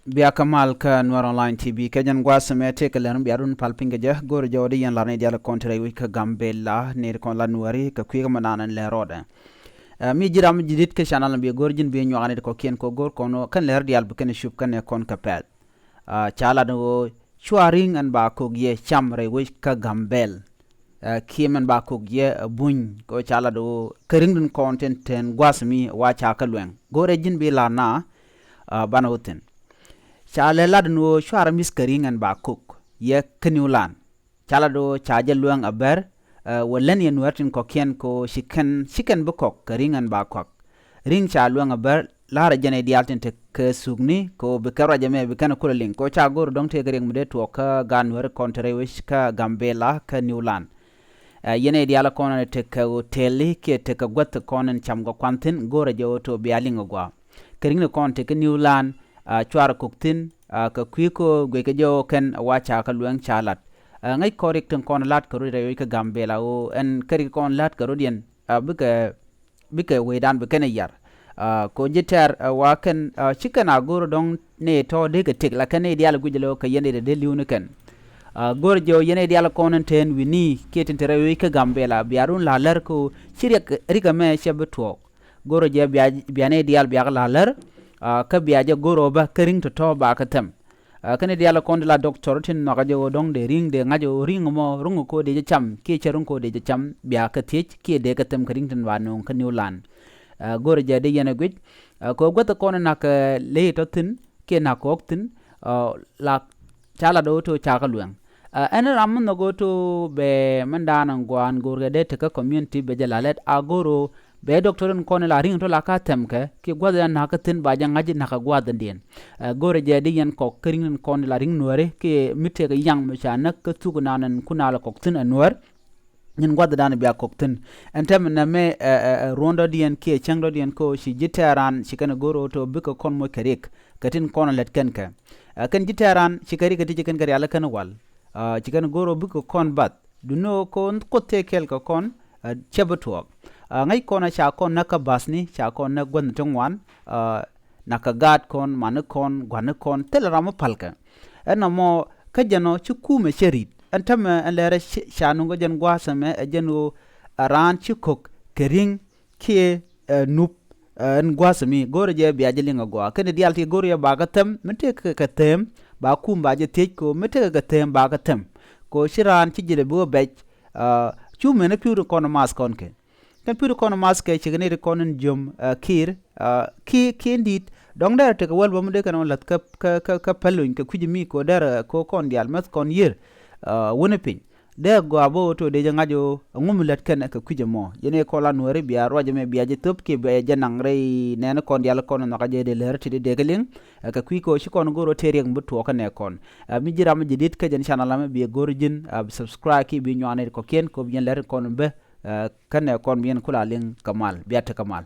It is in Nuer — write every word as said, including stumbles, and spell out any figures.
Bia kä mal kä Nuɛr Online T V kɛ jɛn gua̱a̱th mɛ tëëkɛ lɛr mi bia run pal piny kɛ jɛ. Go̱o̱rɛ jɔw di yɛn lar ni dial kɔn ti rɛy wec kä Gambela ni kɔn la Nuɛri kɛ kui̱ kä mɛ nanɛ lɛ rɔɔdɛ. Ɛ, mi ji̱ ram ji̱ dit kä channel ni bi go̱o̱r ji̱n bi nyuak ni kɔkiɛn kɔ go̱o̱r kɔn kɛn lɛr dial bi kɛn cup kɛn ɛ kɔn kɛ pɛl. Ɛ, ca lat ni ɣöö cua ri̱ŋ ɛn ba kok yɛ cam rɛy wec kä Gambel. Ɛ, kiɛ mɛn ba kok yɛ, ɛ, buny kɛ ɣöö ca lat ɣöö kä ri̱ŋ din kɔn tin ten gua̱th mi wa ca kä luɛŋ. Go̱rɛ ji̱n bi lar na, ɛ, banɛ wä thi̱n. Ca lɛ lat ni ɣöö cuarɛ mi̱th kä ri̱ŋ ɛn ba kok yɛ kä New Land. Ca lat ɣöö ca jɛ luɛŋ a bɛr, ɛ, wä län yɛ Nuɛr tin kɔkiɛn kɛ ɣöö ci kɛn, ci kɛn bi kɔk kä ri̱ŋ ɛn ba kɔk. Ri̱ŋ ca luɛŋ a bɛr, la̱rä jɛn i̱ diaal tin te kɛ thukni kɛ ɣöö bi kɛ ruac ɛmɛ bi kɛn kulɛ liŋ kɛ ɣöö ca go̱r dɔ̱ŋ tëëkɛ riɛk mi dee tuɔɔk kä gaat Nuɛri kɔn te rɛy wec kä Gambela kä New Land. Ɛ, yɛn i̱ diaal kɔn ni te kɛ hotel kiɛ te kɛ guäth kɔn in cam kɛ kuan thi̱n go̱rɛ jɛ ɣöö to bia liŋ a gɔaa. Kä ri̱ŋni kɔn te kä New Land, ɛ, cuarɛ kok thi̱n, ɛ, kɛ kui̱ kɛ ɣöö guic kɛ jɛ ɣöö kɛn wa ca kɛ luɛŋ ca lat. Ɛ, ŋäc kɔn riɛk tin kɔn la̱t kɛ rot rɛy wec kä Gambela ɣöö ɛn kä riɛk kɔn la̱t kɛ rot yɛn, ɛ, bikɛ bikɛ wecdan bi kɛn ɛ yar. Ɛ, kɛ ɣöö ji̱ tɛ̈r, ɛ, wa kɛn, ɛ, ci kɛn a go̱r dɔ̱ŋ ni tɔ̱ dee kɛ tëk la kɛn ni diaal guic lɛ ɣöö kɛ yɛn i̱ dee li̱w ni kɛn. Ɛ, go̱r jɛ ɣöö yɛn i̱ diaal kɔn in te ɛn wi̱ni kiɛ tin te rɛy wec kä Gambela bia run la lär kɛ ɣöö ci riɛk, riɛk ɛmɛ cɛ bi tuɔɔk. Go̱r jɛ bia, bia ni diaal bia kɛ la lär, ɛ, kä bia jɛ go̱r ɣöö bä kä ri̱ŋ tɔ̱tɔ̱ ba kɛ thɛm. Ɛ, kɛn i̱ diaal kɔn di la doctor tin nhɔakä jɛ ɣöö dɔ̱ŋ dee ri̱ŋ dee ŋa̱c ɣöö ri̱ŋ mɔ ruŋ kɔ dee jɛ cam kiɛ cɛ ruŋ kɔ dee jɛ cam bia kɛ thiec kiɛ dee kɛ thɛm kä ri̱ŋ tin ba nööŋ kä New Land. Ɛ, go̱r jɛ di yɛn ɛ guic, ɛ, kɛ ɣöö guäth kɔn in na̱k, ɛ, ley tɔ̱ thi̱n kiɛ na̱k kɔɔk thi̱n, ɛ, la ca lat ɣöö to ca kɛ luɛŋ. Ɛ, ɛn ram mi nhɔk ɣöö to bɛ mɛn da̱a̱n ɛn gua̱a̱n go̱o̱rkɛ dee tekä community bɛ jɛ la lɛt a go̱r ɣöö bɛ doctor in kɔn in la ri̱ŋ tɔ̱ la ka thɛmkɛ kiɛ gua̱th in na̱k kä thi̱n ba jɛ ŋa̱c in na̱k kä gua̱th in diɛn. Ɛ, go̱rɛ jɛ di yɛn kɔk kä ri̱ŋ in kɔn in la ri̱ŋ Nuääri kiɛ mi tëëkɛ yaŋ mi ca näk kä thuk in naan in kun a la kɔk thi̱n ɛ Nuäär. Nyin gua̱th in dan bia kɔk thi̱n. Ɛn tɛmɛ nɛmɛ, ɛ, ɛ, ɛ, ruɔ̱ndɔ̱diɛn kiɛ cäŋdɔ̱diɛn kɛ ɣöö ci ji̱ tɛ̈ran ci kɛn go̱r ɣöö to bikɛ kɔn moc kɛ riɛk kɛ tin kɔn lät kɛn kɛ. Ɛ, kɛn ji̱ tɛ̈ran ci kɛ riɛk kɛ ti ci kɛn kɛ rial kɛn wal. Ɛ, ci kɛn go̱r ɣöö bikɛ kɔn bath. Duŋni ɣöö kɔn kuoth tëë kɛɛl kɛ kɔn, ɛ, cɛ bi tuɔɔk. Ɛ, ŋäc kɔn ɛ ca kɔn näk kä bathni, ca kɔn näk gua̱thni ti ŋuan, ɛ, na̱k kɛ gaat kɔn, mani kɔn, gua̱ni kɔn, thilɛ ram mi palkɛ. Ɛn nɔmɔ kä jɛn ɔ ci kumɛ cɛ ri̱t. Ɛn täämɛ ɛn lɛrɛ ci, ca nuŋ kä jɛn gua̱a̱th ɛmɛ ɛ jɛn ɣöö ɛ raan ci ko̱k kɛ ri̱ŋ kiɛ, ɛ, nup, ɛ, ɛn gua̱a̱th ɛmi go̱rɛ jɛ bia jɛ liŋ agɔaa. Kɛn i̱ diaal ti go̱rɛ jɛ ba kä thɛm, mi tëëkɛ kɛ thɛm, ba kum ba jɛ thiec kɛ ɣöö mi tëëkɛ kɛ thɛm ba kä thɛm. Kɛ ɣöö ci raan ci ji̱ lɛ bi wä bɛc, ɛ, cu mɛn i̱ pi̱w ti kɔn math kɔn kɛ. Kɛn pi̱w ti kɔn math kɛ cikɛ ni ti kɔn in jiöm, ɛ, ki̱i̱r, ɛ, ki̱i̱r, ki̱i̱r in di̱i̱t. Dɔ̱ŋ dee tekɛ wäl bä mi dee kɛn wä la̱th kä, kä, kä, kä päl luny kɛ kui̱c mi kɛ ɣöö derɛ kɛ ɣöö kɔn diaal mäth kɔn yiër, ɛ, wäni piny. Dee gɔaa bä ɣöö to dee jɛ ŋa̱c ɣöö ɛŋu mi lät kɛn kɛ kui̱c ɛmɔ. Yɛn ɛ kɔn la Nuääri bia ruac ɛmɛ bia jɛ thöp kiɛ bia jɛ naŋ rɛy nɛɛni kɔn diaal kɔn nhɔakä jɛ dee lär ti dee dee kɛ liŋ. Ɛ, kɛ kui̱ kɛ ɣöö ci kɔn go̱r ɣöö tëë riɛk mi bi tuɔɔk kɛnɛ kɔn. Ɛ, mi ji̱ ram mi ji̱ dit kä jɛn channel ɛmɛ bia go̱r ji̱n, ɛ, subscribe kiɛ bi nyuak nɛy ti kɔ̱kiɛn kɛ ɣöö bi yɛn lär kɔn bä, ɛ, kɛnɛ kɔn bi yɛn kula liŋ kɛ mal. Bia te kɛ mal.